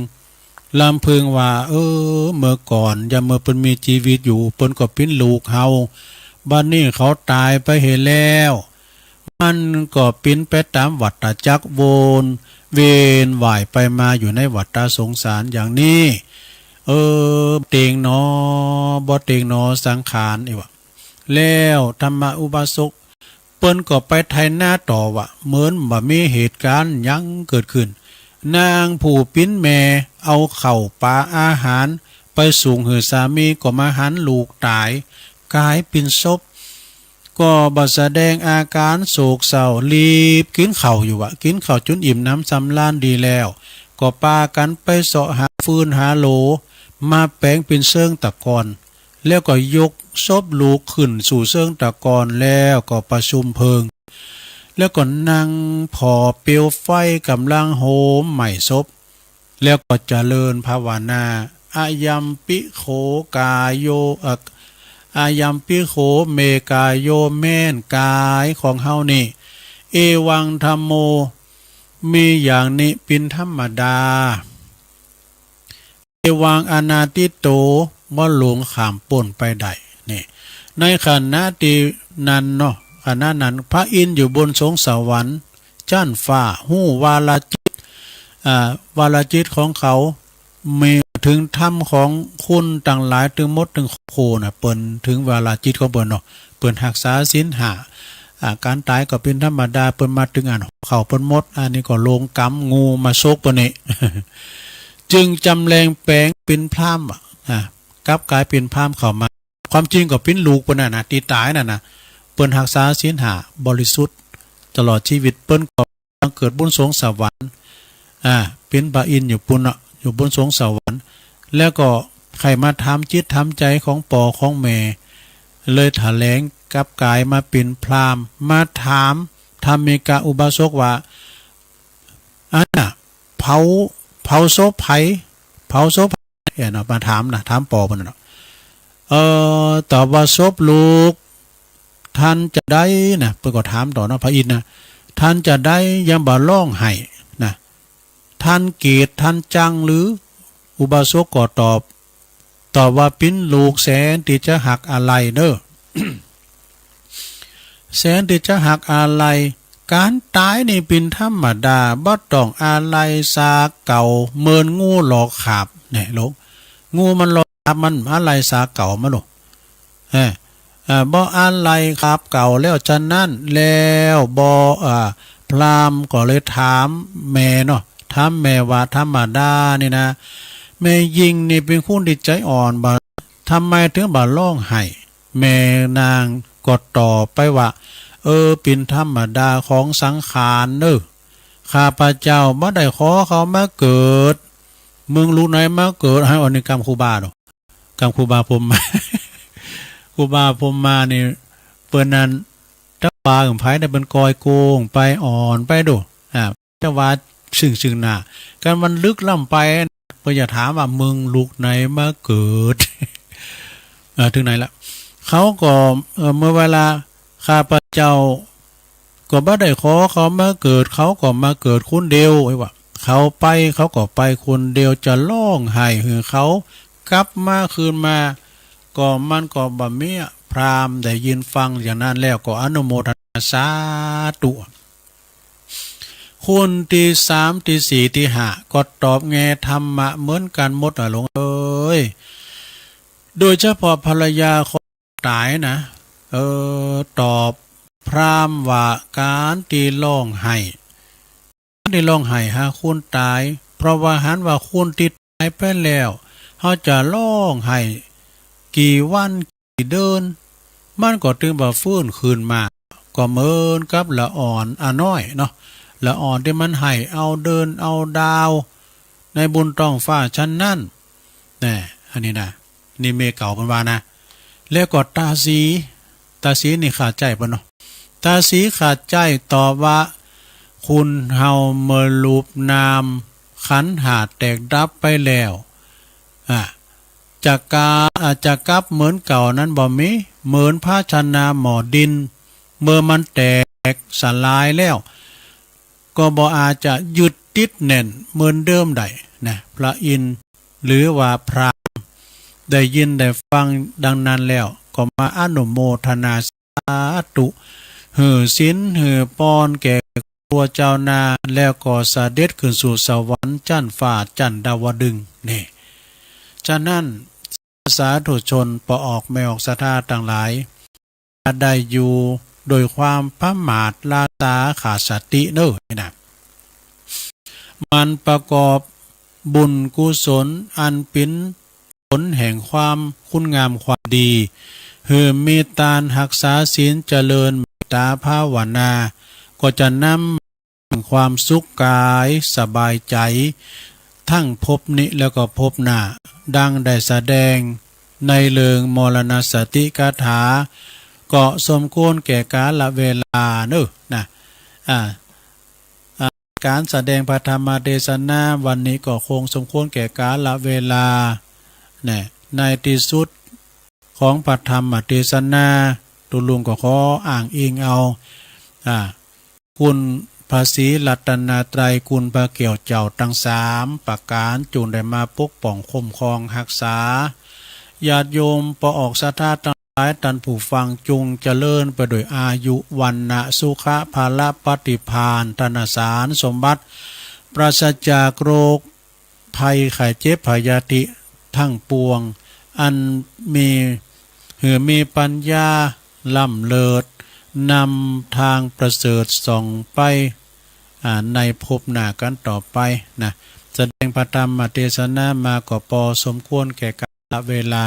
ลำพึงว่า เออ เมื่อก่อน ยามเมื่อเปิ้นมีชีวิตอยู่ เปิ้นก็เป็นลูกเฮา บัดนี้เขาตายไปเหียแล้ว มันก็เป็นไปตามวัฏจักรวนเวียนว่ายไปมาอยู่ในวัฏสงสารอย่างนี้ เออ เต็งหนอ บ่เต็งหนอ สังขาร อีกว่า แล้วธรรมอุบาสก เปิ้นก็ไปไถนาต่อว่ะ เหมือนบ่มีเหตุการณ์หยังเกิดขึ้น นางผู้ปิ้นแม่เอาข้าวปลาอาหารไปส่งหื้อสามี ก็มาหันลูกตาย กลายเป็นศพ ก็บ่แสดงอาการโศกเศร้า รีบกินข้าวอยู่ว่ะ กินข้าวจนอิ่มหนำสำราญดีแล้ว ก็ปากันไปเซาะหาฟืนหาโหล มาแป๋งเป็นเชิงตะกอน แล้วก็ยกศพลูกขึ้นสู่เชิงตะกอน แล้วก็ประชุมเพลิง แล้วก็นั่งผ่อเปลวไฟกำลังโหมไหม้ศพ แล้วก็เจริญภาวนา อายัมปิโขกายโย เอ่อ อายัมปิโขเมกายโย แม่นกายของเฮานี่ เอวังธัมโม มีอย่างนี้เป็นธรรมดา เอวังอนาทิตโต บ่หลงข้ามป๊นไปได้ นี่ ในขณะที่นั้นเนาะ ขณะนั้นพระอินทร์อยู่บนสวงสวรรค์จั้นฟ้า ฮู้วาลาจิต อ่า วาลาจิตของเขา มีถึงธรรมของคุณตังหลาย ตึงหมดตึงโคน่ะ เปิ้นถึงวาลาจิตของเปิ้นเนาะ เปิ้นฮักษาศีลห้า อ่า การตายก็เป็นธรรมดา เปิ้นมาถึงอันเข้าเปิ้นหมด อันนี้ก็ลงกรรม งูมาซกเปิ้นนี่ จึงจำแรงแป๋งเป็นพราหมณ์ว่ะ อ่า กลับกลายเป็นพราหมณ์เข้ามา ความจริงก็เป็นลูกเปิ้นน่ะนะ ตี้ตายน่ะนะ เปิ้นฮักษาศีลห้าบริสุทธิ์ตลอดชีวิต เปิ้นก็บังเ เกิดบนสวงสวรรค์ อ่า เป็นพระอินทร์อยู่ปุ้นเนาะ อยู่บนสวงสวรรค์ แล้วก็ใคร่มาถามจิตถามใจของป้อของแม่ เลยแถลงกลับกลายมาเป็นพราหมณ์ มาถามธรรมิกะอุบาสกว่า อันน่ะ เผา เผาศพไผ เผาศพไผ เอ๋เนาะ มาถามนะ ถามป้อเปิ้นน่ะเนาะ เอ่อ ตอบว่าศพลูก ท่านจะได้นะ เปิ้นก็ถามต่อเนาะ พระอินทร์นะ ท่านจะได้ยังบ่ร้องไห้นะ ท่านเกลียด ท่านจังหรือ อุบาสกก็ตอบ ตอบว่า เป๋นลูกแสนที่จะฮักอาลัยเนอ แสนที่จะฮักอาลัย ก๋านต๋ายนี่เป๋นธรรมดา บ่ต้องอาลัยสาเก่า เหมือนงูหลอกขาบ เนี่ยลูก งูมันหลอกขาบ มันอาลัยสาเก่ามาลูก เออ เอ่อ บ่อาลัยขาบเก่าแล้ว ฉะนั้นแล้วบ่ อ่า พราหมณ์ก็เลยถามแม่เนาะ ถามแม่ว่า ธรรมดานี่นะ แม่ญิงนี่เป๋นคนที่ใจอ่อนบ่ ทำไมถึงบ่ร้องไห้ แม่นางก็ตอบไปว่า เออ เป๋นธรรมดาของสังขารเนอ ข้าพเจ้าบ่ได้ขอเขามาเกิด มึงลูกไหนมาเกิด ให้ อันนี้กำครูบาเนาะ กำครูบาพรหมมา ครูบาพรหมมานี่ เปิ้นนั้น ตะปาของไผเนี่ยเปิ้นกอยโกงไปอ่อนไปดู อ่า แต่ว่าซึ่งซึ่งหน้า กันมันลึกล้ำไป เปิ้นอย่าถามว่า มึงลูกไหนมาเกิด อ่า ถึงไหนละ เขาก็ เอ่อ เมื่อเวลา ข้าพเจ้าก็บ่ได้ขอเขามาเกิด เขาก็มาเกิดคนเดียว ไอ้ว่า เขาไป เขาก็ไปคนเดียว จะร้องไห้หื้อเขากลับมาคืนมา ก็มันก็บ่มีอะ พราหมณ์ได้ยินฟังอย่างนั้นแล้วก็อนุโมทนาสาธุ คนที่สาม ที่สี่ ที่ห้า ก็ตอบแง่ธรรมะเหมือนกันหมดอะหลวงเอ้ย โดยเฉพาะภรรยาของต๋ายนะ เออ ตอบพราหมณ์ว่า ก๋านตี้ร้องไห้ ก๋านตี้ร้องไห้หาคนต๋าย เพราะว่าหันว่าคนตี้ต๋ายไปแล้ว เฮาจะร้องไห้กี่วันกี่เดือน มันก็ตึงบ่าฟื้นคืนมา ก็เหมือนกับละอ่อนอาน้อยเนาะ ละอ่อนตี้มันไห้เอาเดือนเอาดาว ในบนท้องฟ้าฉะนั้น แน่ อันนี้นะ นี่เมเก่าเปิ้นว่านะ แล้วก็ตาสี ตาสีนี่ขาดใจ้เปิ้นเนาะ ตาสีขาดใจ้ตอบว่า คนเฮาเมื่อรูปนามขันธ์ห้าแตกดับไปแล้ว อ่ะ จะกา อ่ะ จะกลับเหมือนเก่านั้นบ่มี เหมือนภาชนะหม้อดิน เมื่อมันแตกสลายแล้ว ก็บ่อาจจะยึดติดแน่นเหมือนเดิมได้นะ พระอินทร์หรือว่าพราหมณ์ได้ยินได้ฟังดังนั้นแล้ว ก็มาอนุโมทนาสาธุ หื้อศีลหื้อปอนแก่ครัวเจ้านา แล้วก็เสด็จขึ้นสู่สวรรค์ชั้นฟ้าชั้นดาวดึงส์ นี่ ฉะนั้น สาธุชนป้อออกแม่ออกศรัทธาตังหลาย อย่าได้อยู่โดยความประมาทล้าช้าขาดสติเนอ นี่นะ หมั่นประกอบบุญกุศลอันเป๋นผลแห่งความคุณงามความดี หื้อมีตานฮักษาศีลเจริญเมตตาภาวนา ก็จะนำ ความสุขกายสบายใจ๋ ทั้งภพนี้แล้วก็ภพหน้า ดังได้แสดงในเรื่องมรณสติคาถา ก็สมควรแก่กาลเวลาเนอ นะ อ่า อ่า การแสดงพระธรรมเทศนาวันนี้ก็คงสมควรแก่กาลเวลา นะ ในที่สุดของพระธรรมเทศนา ตุ๊ลุงก็ขออ้างอิงเอา อ่า คุณพระศรีรัตนตรัย คุณพระแก้วเจ้าตังสามประก๋าน จุ่งได้มาปกป้องคุ้มครองฮักษา ญาติโยมป้อออกศรัทธาตังหลาย ต้านผู้ฟังจุ่งเจริญไปด้วยอายุ วรรณะ สุขะ พละ ปฏิภาณ ธนสารสมบัติ ปราศจากโรค ภัยไข้เจ็บพยาธิทั้งปวง อันมี หื้อมีปัญญาล้ำเลิศ นำทางประเสริฐส่องไป อ่า ในภพหน้ากันต่อไปนะ แสดงพระธรรมเทศนามาก็ปอสมควรแก่กาลเวลา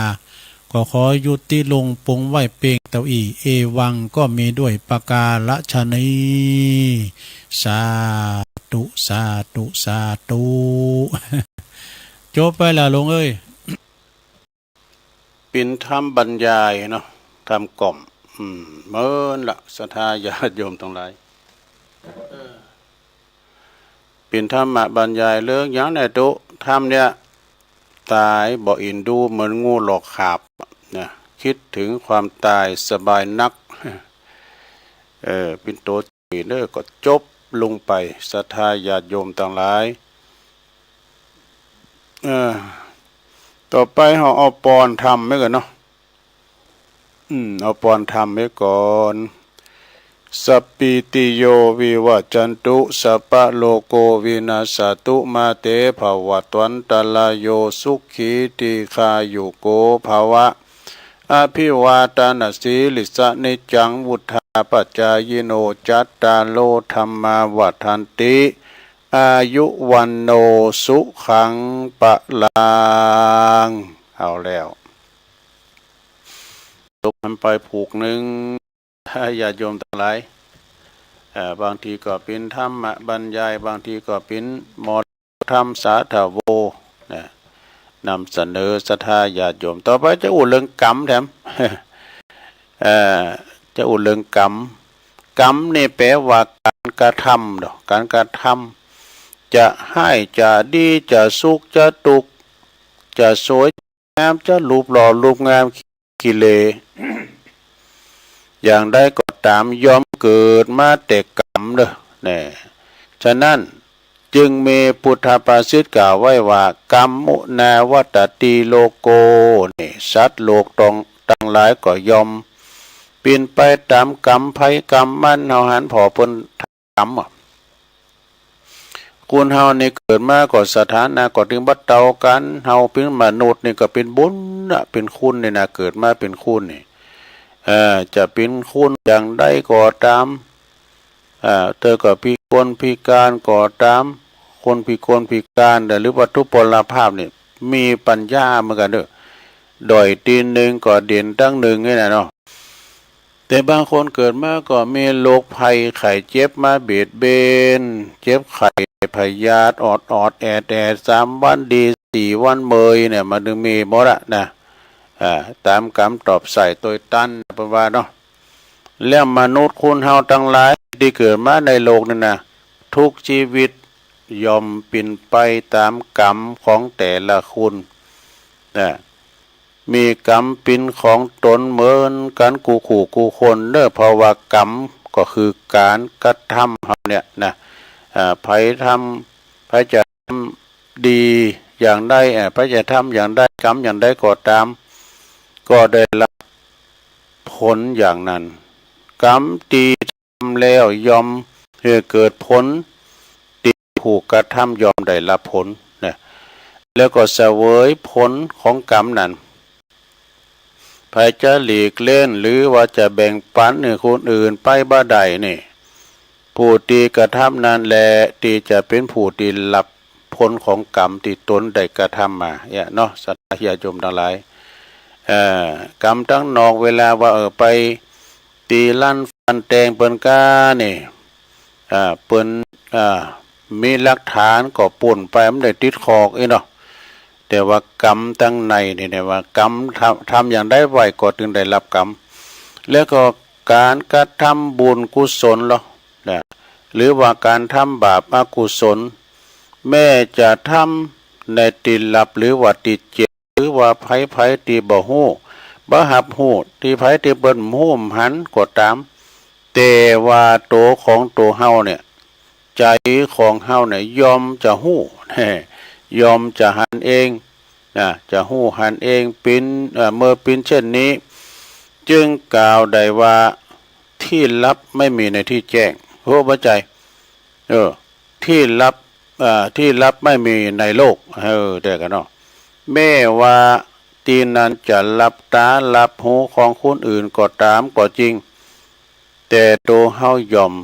ข ก็ขอยุติลงปงไว้เพียงเท่าอี้ เอวังก็มีด้วยประการฉะนี้ สาธุ สาธุ สาธุ จบไปแล้วลุงเอ้ย เป็นธรรมบรรยายเนาะ ธรรมกล่อม อืม เมินละ ศรัทธาญาติโยมทั้งหลาย เออ เป็นธรรมบรรยายเรื่องหยังแน่ตุ๊ ธรรมเนี่ย ตายบ่อินดูเหมือนงูหลอกขาบนะ คิดถึงความตายสบายนัก เออ เป็นตัวเจ๋งเด้อ ก็จบลงไป ศรัทธาญาติโยมทั้งหลาย เออ ต่อไปเฮาเอาปอนธรรมไว้ก่อนเนาะ อืม เอาปอนธรรมไว้ก่อน สัพพีติโยวิวัชชันตุ สัพพะโรโควินัสสะตุ มาเตภวัตวันตรายโย สุขีทีฆายุโกภะวะ อภิวาทานาสีลิสสะ นิจจังวุฑฒาปจายิโน จัตตาโรธัมมาวัฑฒันติ อายุวัณโณสุขังพะลัง เอาแล้ว จบกันไปผูกหนึ่ง ญาติโยมทั้งหลาย เอ่อ บางทีก็เป็นธรรมบรรยาย บางทีก็เป็นหมอธรรมสาธโว นะ นำเสนอศรัทธาญาติโยม ต่อไปจะอู้เรื่องกรรมแถม เอ่อ จะอู้เรื่องกรรม กรรมนี่แปลว่าการกระทำเนาะ การกระทำ จะฮ้าย จะดี จะสุข จะตุ๊กข์ จะสวย งาม จะรูปหล่อรูปงาม ขี้เหร่ อย่างใดก็ตาม ย่อมเกิดมาแต่กรรมเด้อ แน่ ฉะนั้น จึงมีพุทธภาษิตกล่าวไว้ว่า กัมมุนาวัตตติโลโก นี่ สัตว์โลกตัง ตังหลายก็ย่อมเป๋นไปต๋ามกรรมไผกรรมมัน เฮาหันผ่อเปิ้นทำกรรมอะ คนเฮานี่เกิดมาก็สถานะก็ตึงบ่เต้ากั๋น เฮาเป๋นมนุษย์นี่ก็เป๋นบุญนะ เป๋นคนนี่นะ เกิดมาเป๋นคนนี่ เอ่อ จะเป๋นคนอย่างใดก็ต๋าม อ่า เธอก็พิกลพิการก็ต๋าม คนพิกลพิการ หรือว่าทุพพลภาพนี่ มีปัญญาเหมือนกั๋นเด้อ ด้อยตี้หนึ่งก็เด่นตั้งหนึ่งนี่นะเนาะ แต่บางคนเกิดมาก็มีโรคภัยไข้เจ็บมาเบียดเบียน เจ็บไข้พยาธิออดออดแอดแอด สามวันดีสี่วันเมยเนี่ย มันจึงมีหมดอะนะ อ่า ต๋ามกรรมตอบใส่โตยตัน เปิ้นว่าเนาะ แล้วมนุษย์คนเฮาตังหลายตี้เกิดมาในโลกนี่นะ ทุกชีวิตย่อมเป๋นไปต๋ามกรรมของแต่ละคนนะ มีกรรมเป๋นของตนเหมือนกั๋นกู้คู่กู้คนเด้อ เพราะว่ากรรมก็คือการกระทำเฮาเนี่ยนะ อ่า ไผทำ ไผจะ ดีอย่างใด เอ่อ ไผจะทำอย่างใด กรรมอย่างใดก็ต๋าม ก็ได้รับผลอย่างนั้น กรรมตี้ทำแล้วย่อมหื้อเกิดผล ตี้ผู้กระทำย่อมได้รับผลนะ แล้วก็เสวยผลของกรรมนั้น ไผจะหลีกเล่นหรือว่าจะแบ่งปันหื้อคนอื่นไปบ่ได้นี่ ผู้ตี้กระทำนั้นแหละตี้จะเป๋นผู้ตี้รับผลของกรรมตี้ตนได้กระทำมาเนี่ยเนาะ ศรัทธาญาติโยมตังหลาย เอ่อ กรรมตังนอกเวลาว่า เออ ไป ตี้ลันฟันแตงเปิ้นก้านี่ อ่า เปิ้น อ่า มีหลักฐานก็ปู้นไป มันได้ติดคอกอี้เนาะ แต่ว่ากรรมตังในนี่นะ ว่ากรรมทำ ทำอย่างใดไว้ก็ตึงได้รับกรรม แล้วก็การกระทำบุญกุศลเหรอนะ หรือว่าการทำบาปอกุศล แม้จะทำในตี้ลับหรือว่าตี้เจียม หรือว่าไผๆตี้บ่ฮู้ บ่ฮับฮู้ ตี้ไผตี้เปิ้นบ่ฮู้บ่หันก็ต๋าม แต่ว่าโตของโตเฮาเนี่ย ใจ๋ของเฮาเนี่ยย่อมจะฮู้ ย่อมจะหันเองนะ จะฮู้หันเอง เป๋น เอ่อ เมื่อเป๋นเช่นนี้ จึงกล่าวได้ว่า ที่ลับไม่มีในที่แจ้ง ฮู้บ่ใจ๋ เออ ที่ลับ เอ่อ ที่ลับไม่มีในโลก เออ แต่กันเนาะ แม้ว่าตี้นั้นจะลับต๋าลับหูของคนอื่นก็ต๋ามก็จริง แต่โตเฮาย่อม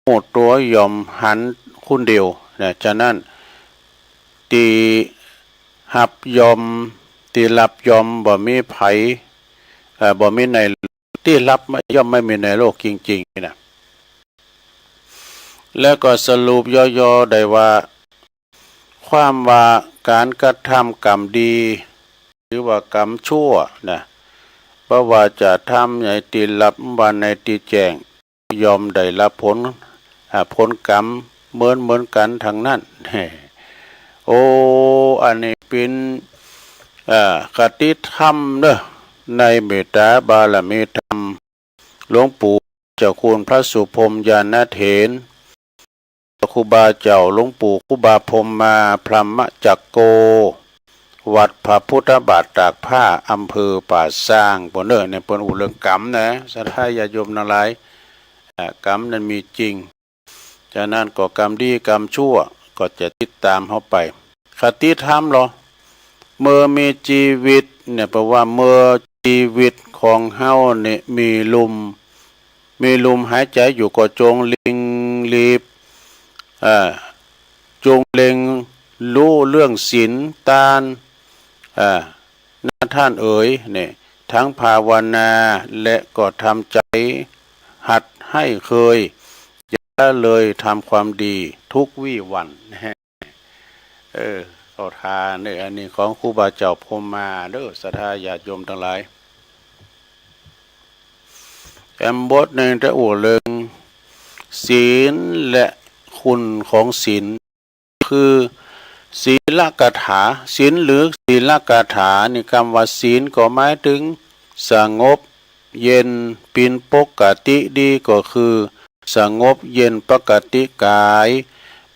ฮู้ โตย่อมหันคนเดียวนะ ฉะนั้น ตี้ฮับย่อม ที่ลับย่อมบ่มีใผ เอ่อ บ่มีใน ที่ลับย่อมไม่มีในโลกจริงๆ นี่นะ แล้วก็สรุปย่อๆ ได้ว่า ความว่าการกระทำกรรมดี หรือว่ากรรมชั่วนะ บ่ว่าจะทำในที่ลับ ว่าในที่แจ้ง ย่อมได้รับผล อ่า ผลกรรมเหมือนเหมือนกันทั้งนั้น โอ้ อันนี้เป็น อ่า คติธรรมเด้อ ในเมตตาบารมีธรรม หลวงปู่เจ้าคุณพระสุพรหมญาณเถร ครูบาเจ้าหลวงปู่ครูบาพรหมมา พรหมจักโก วัดพระพุทธบาทตากผ้า อำเภอป่าซาง ปู้นเน่อ เนี่ยเปิ้นอู้เรื่องกรรมนะ ศรัทธาญาติโยมทั้งหลาย อ่า กรรมนั้นมีจริง ฉะนั้นก็กรรมดีกรรมชั่วก็จะติดตามเฮาไป คติธรรมเหรอ เมื่อมีชีวิตเนี่ย แปลว่าเมื่อชีวิตของเฮาเนี่ยมีลม มีลมหายใจอยู่ก็จงเล็งรีบ เอ่อ จงเล็งรู้เรื่องศีลทาน เอ่อ นะท่านเอ๋ย เนี่ย ทั้งภาวนาและก็ทำใจหัดให้เคย อย่าละเลยทำความดีทุกวี่วัน เออ เข้าท่าเน่อ อันนี้ของครูบาเจ้าพรหมมาเด้อ ศรัทธาญาติโยมทั้งหลาย แอมบทหนึ่งจะอู้เรื่องศีลและคุณของศีล คือศีลคาถา ศีลหรือศีลคาถานี่ คำว่าศีลก็หมายถึงสงบเย็นเป็นปกติดี ก็คือสงบเย็นปกติกาย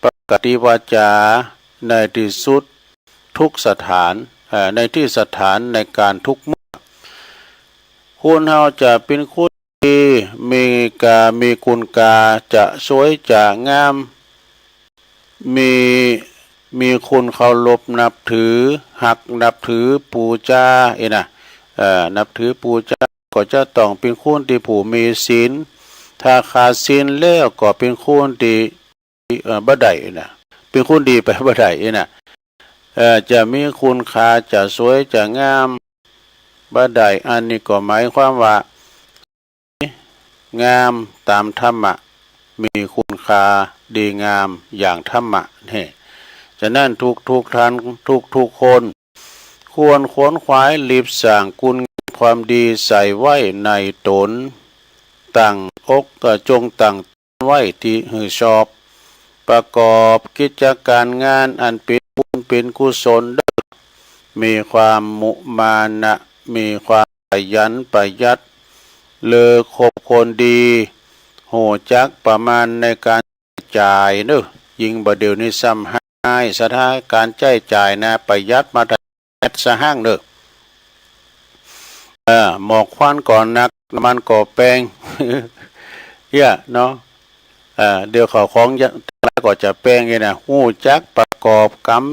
ปกติวาจา ในที่สุดทุกสถาน เอ่อ ในที่สถานในการทุกเมื่อ คนเฮาจะเป็นคนดี มีกา มีคุณค่า จะสวยจะงาม มี มีคนเคารพนับถือ ฮักนับถือปูชา เอ้ยนะ เอ่อ นับถือปูชา ก็จะต้องเป็นคนที่ผู้มีศีล ถ้าขาดศีลแล้วก็เป็นคนที่ เอ่อ บ่ได้นะ เป็นคนดีไปบ่ได้นะ เอ่อ จะมีคุณค่า จะสวยจะงามบ่ได้ อันนี้ก็หมายความว่า งามตามธรรมะ มีคุณค่าดีงามอย่างธรรมะ นี่ ฉะนั้นทุกๆ ท่าน ทุกๆ คน ควรขวนขวายรีบสร้างคุณงามความดีใส่ไว้ในตน ตั้งอก เอ่อ จงตั้งตนไว้ที่หื้อชอบ ประกอบกิจการงานอันเป็นบุญเป็นกุศลเด้อ มีความมุมานะ มีความขยันประหยัด เลิกคบคนดี ฮู้จักประมาณในการใจ๊จ่ายเด้อ ยิ่งบ่าเดี่ยวนี้ซ้ำฮ้าย ศรัทธา การใจ๊จ่ายนะ ประหยัดมาแต่สะฮ้างเด้อ เออ หมอกควันก็หนัก น้ำมันก็แปง เอี้ยเนาะ เออ เดี๋ยวข้าวของจะ ทั้งหลายก็จะแปงเองนะ ฮู้จักประกอบกรรม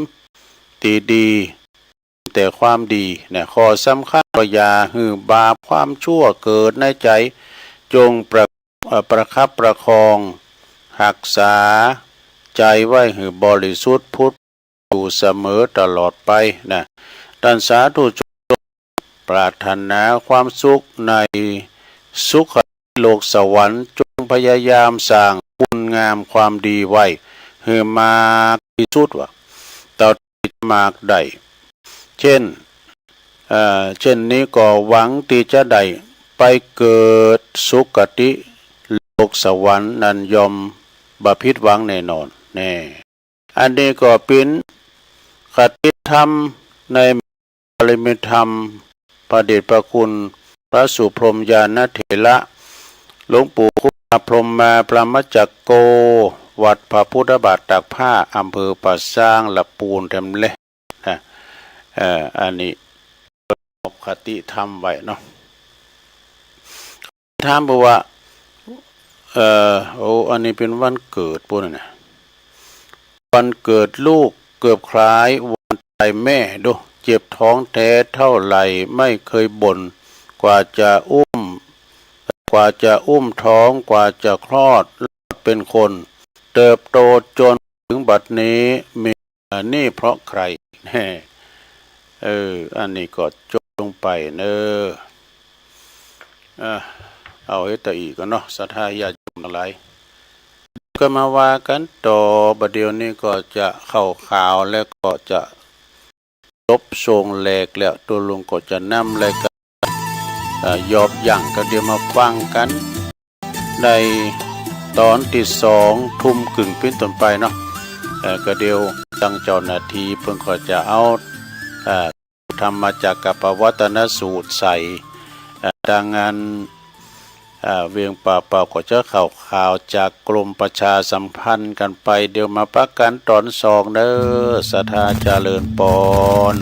ที่ดี แต่ความดีนะ ข้อสำคัญก็อย่าหื้อบาปความชั่วเกิดในใจ๋ จงประ เอ่อ ประคับประคอง ฮักษาใจ๋ไว้หื้อบริสุทธิ์ผุดอยู่เสมอตลอดไปนะ ต้านสาธุชน ปรารถนาความสุขในสุคติโลกสวรรค์ จงพยายามสร้างคุณงามความดีไว้หื้อมากที่สุดว่า เต้าที่จะมากได้ เช่น เอ่อ เช่นนี้ก็หวังที่จะได้ไปเกิดสุคติโลกสวรรค์นั้นย่อมบ่ผิดหวังแน่นอน แน่ อันนี้ก็เป๋นคติธรรมในปริมิตธรรม พระเดชพระคุณพระสุพรหมญาณเถระ หลวงปู่ครูบาพรหมมา พรหมจักโก วัดพระพุทธบาทตากผ้า อำเภอป่าซาง ละปูนแถมเลยนะ เอ่อ อันนี้มอบคติธรรมไว้เนาะ ถามบอกว่า เอ่อ โอ้ อันนี้เป๋นวันเกิดปู้นนะ วันเกิดลูกเกือบคล้ายวันตายแม่ดู เจ็บท้องแท้เท่าไหร่ไม่เคยบ่น กว่าจะอุ้ม กว่าจะอุ้มท้อง กว่าจะคลอด รอดเป็นคน เติบโตจนถึงบัดนี้ มี เอ่อ นี่เพราะใคร แน่ เออ อันนี้ก็จบลงไปเนอะ อ่ะ เอาไว้ต่ออีกก่อนเนาะ ศรัทธาญาติโยมทั้งหลาย ก็มาว่ากันต่อ บัดเดี๋ยวนี้ก็จะเข้าข่าวแล้วก็จะจบช่วงแรกแล้ว ตัวลุงก็จะนำรายการ เอ่อ ยอบยั้ง ก็เดี๋ยวมาฟังกัน ในตอนที่สองทุ่มครึ่งเป็นต้นไปเนาะ เอ่อ ก็เดี๋ยวทางเจ้าหน้าที่เพิ่นก็จะเอา เอ่อ ธรรมจักรกัปปวัตนสูตรใส่ เอ่อ ดังนั้น เอ่อ เวียงป่าเป่าก็จะเข้าข่าวจากกรมประชาสัมพันธ์กันไป เดี๋ยวมาปะกันตอนสองเด้อ ศรัทธาเจริญปอน